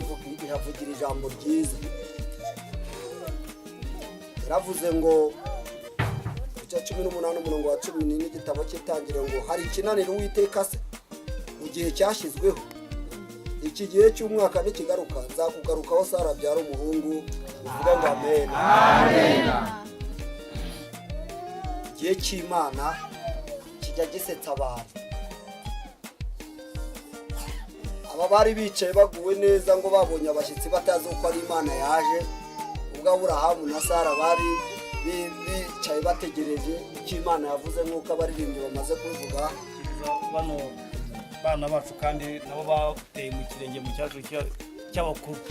ivuga, ihavugira ijambo ryiza. Yaravuze ngo igice 18, umurongo wa 14, igitabo cy'Itangiriro, ngo: "Hari ikinanira Uwiteka se mu gihe cyashyizweho? Iki gihe cy'umwaka nikigaruka, nzakugarukaho, Sara abyara umuhungu." Uvuga ngo amen. Igihe cy'Imana kijya gisetsa abantu. Aba bari bicaye baguwe neza ngo babonye abashyitsi, batazi uko ari Imana yaje. Ubwo Aburahamu na Sara bari bicaye bategereje icyo Imana yavuze, nk'uko abaririmbyi bamaze kubivuga. Bano bana bacu kandi nabo bateye mu kirenge mu cyacu cy'abakuru.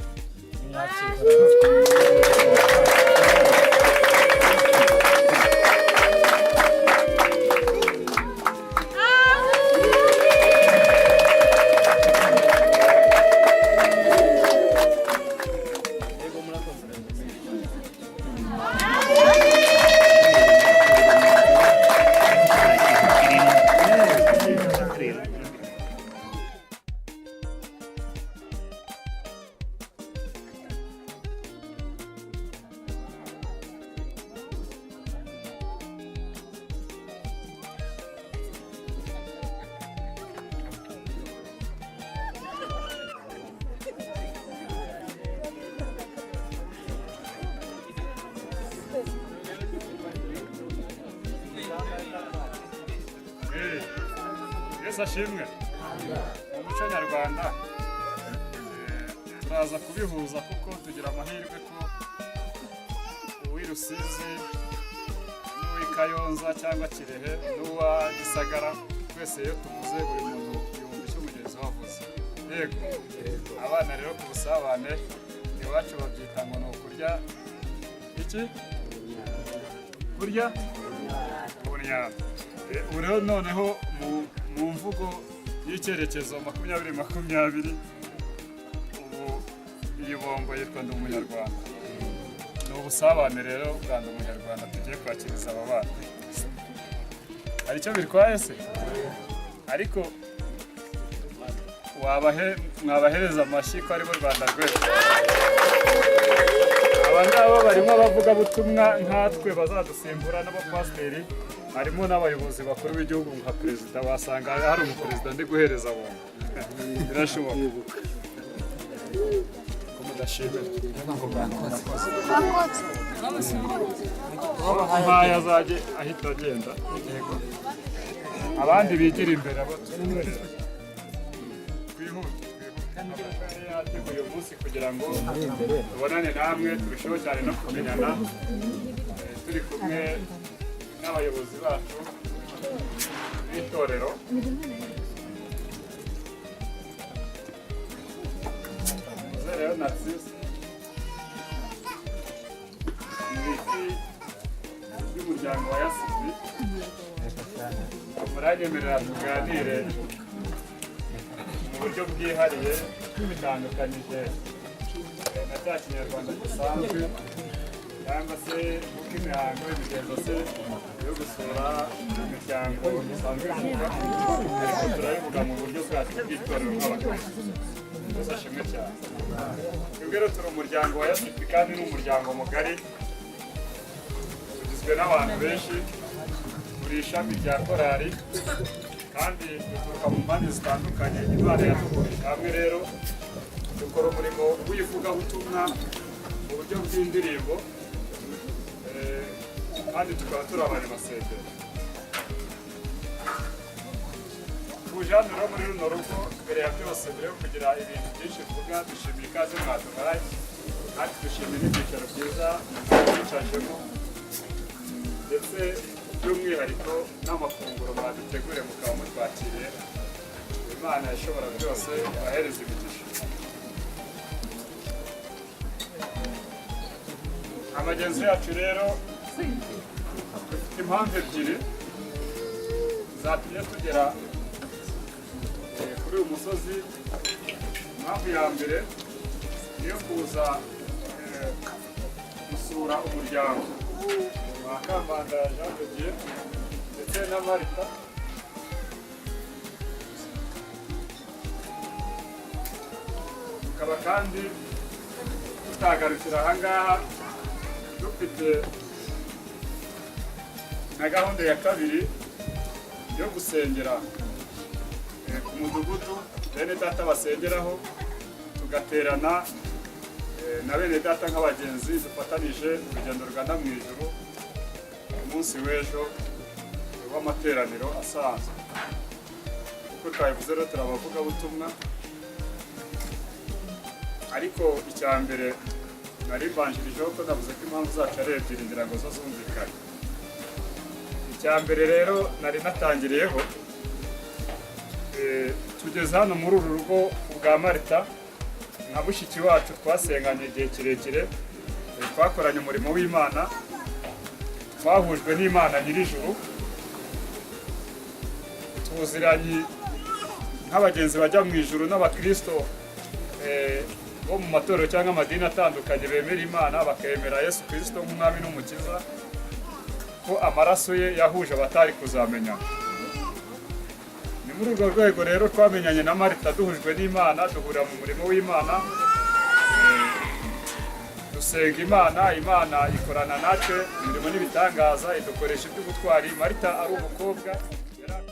Nimwakire. Yego, murakoze. Yesu ashimwe. Mu muco nyarwanda, turaza kubihuza kuko tugira amahirwe ko uw'i Rusizi n'uw'i Kayonza cyangwa Kirehe n'uwa Gisagara, twese iyo tuvuze, buri muntu yumva icyo mugenzi we avuze. Yego, abana rero ku busabane iwacu babyita ngo ni ukurya iki? Kurya ubunyana. Ubu rero noneho mu mvugo y'icyerekezo 2020, ubu iyi bombo yitwa Ndi Umunyarwanda. Ni ubusabane rero bwa Ndi Umunyarwanda tugiye kwakiriza aba bana. Hari icyo bitwaye se? Ariko wabahe mwabahereza amashyi ko aribo Rwanda rw'ejo. Aba ngaba barimo abavugabutumwa nkatwe bazadusimbura, n'abapasiteri, harimo n'abayobozi bakuru b'igihugu nka perezida. Wasanga hari umuperezida ndi guhereza bombo, birashoboka ko mudashimira. Nk'aya azajye ahita agenda. Yego, abandi bigira imbere, abo twihute twihute. Yari yateguye uyu munsi kugira ngo tubonane namwe, turusheho cyane no kumenyana. Turi kumwe n'abayobozi bacu b'itorero. Muze rero, Narcisse, mu ijwi ry'umuryango wa Yasipi, muranyemerera tuganire mu buryo bwihariye, bitandukanyije na cya Kinyarwanda gisanzwe, cyangwa se uko imihango, imigenzo se yo gusura imiryango isanzwe ivugwa, ariko turabivuga mu buryo bwacu bw'itorero nk'abakristo. Yesu ashimwe cyane. Twebwe rero turi umuryango wa Yasipi, kandi ni umuryango mugari ugizwe n'abantu benshi. Turi ishami rya korali kandi duturuka mu mpande zitandukanye. Imana yaduhurije hamwe rero, dukora umurimo w'ivugabutumwa mu buryo bw'indirimbo, kandi tukaba turi abanyamasengero. Tuje hano rero muri runo rugo. Mbere ya byose, mbere yo kugira ibintu byinshi tuvuga, dushimiye ikaze mwaduhaye, kandi dushimiye n'ibyicaro byiza mwicajemo, ndetse by'umwihariko n'amafunguro mwaduteguriye mukaba mutwakiriye. Imana ishobora byose ibahereza imigisha. Amagenzi yacu rero, dufite impamvu ebyiri zatumye tugera kuri uyu musozi. Impamvu ya mbere ni iyo kuza gusura umuryango wa Kambanda Jean de Dieu ndetse na Marita, tukaba Tukaba kandi tutagarukira ahangaha, dufite na gahunda ya kabiri yo gusengera ku mudugudu bene data basengeraho, tugaterana na bene data nk'abagenzi dufatanije urugendo rugana mu ijuru umunsi w'ejo w'amateraniro asanzwe. Kuko twabivuze rero, turabavugabutumwa, ariko icya mbere nari mbanjirijeho ko navuze ko impamvu zacu ari ebyiri, ngira ngo zo zumvikane. Icya mbere rero nari natangiriyeho, tugeze hano muri uru rugo ku bwa Marita nka mushiki wacu twasenganye igihe kirekire, twakoranye umurimo w'Imana, twahujwe n'Imana nyir'ijuru, tuziranye nk'abagenzi bajya mu ijuru n'abakristo bo mu matorero cyangwa amadini atandukanye bemera Imana, bakemera Yesu Kirisito nk'umwami n'umukiza, ko amaraso ye yahuje abatari kuzamenyana. Ni muri urwo rwego rero twamenyanye na Marita, duhujwe n'Imana, duhurira mu murimo w'Imana, dusenga Imana, Imana ikorana natwe imirimo n'ibitangaza, idukoresha iby'ubutwari. Marita ari umukobwa yari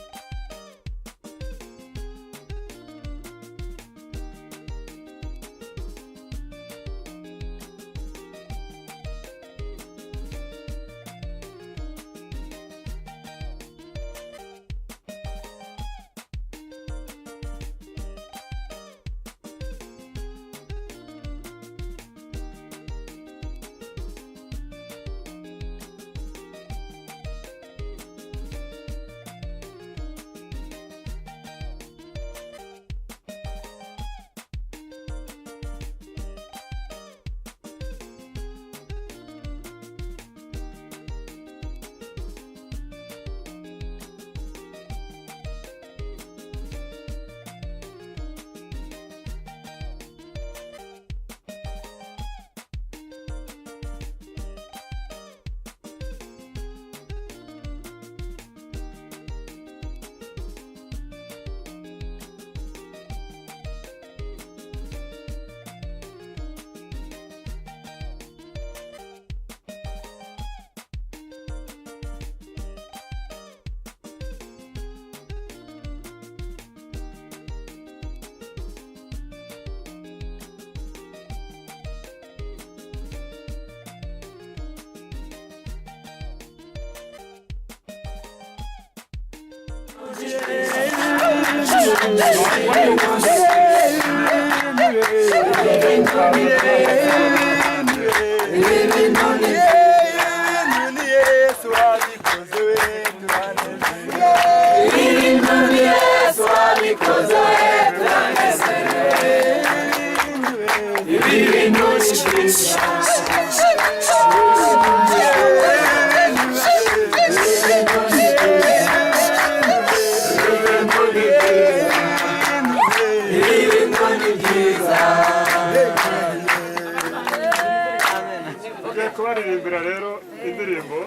Tugiye kubaririmbira rero indirimbo.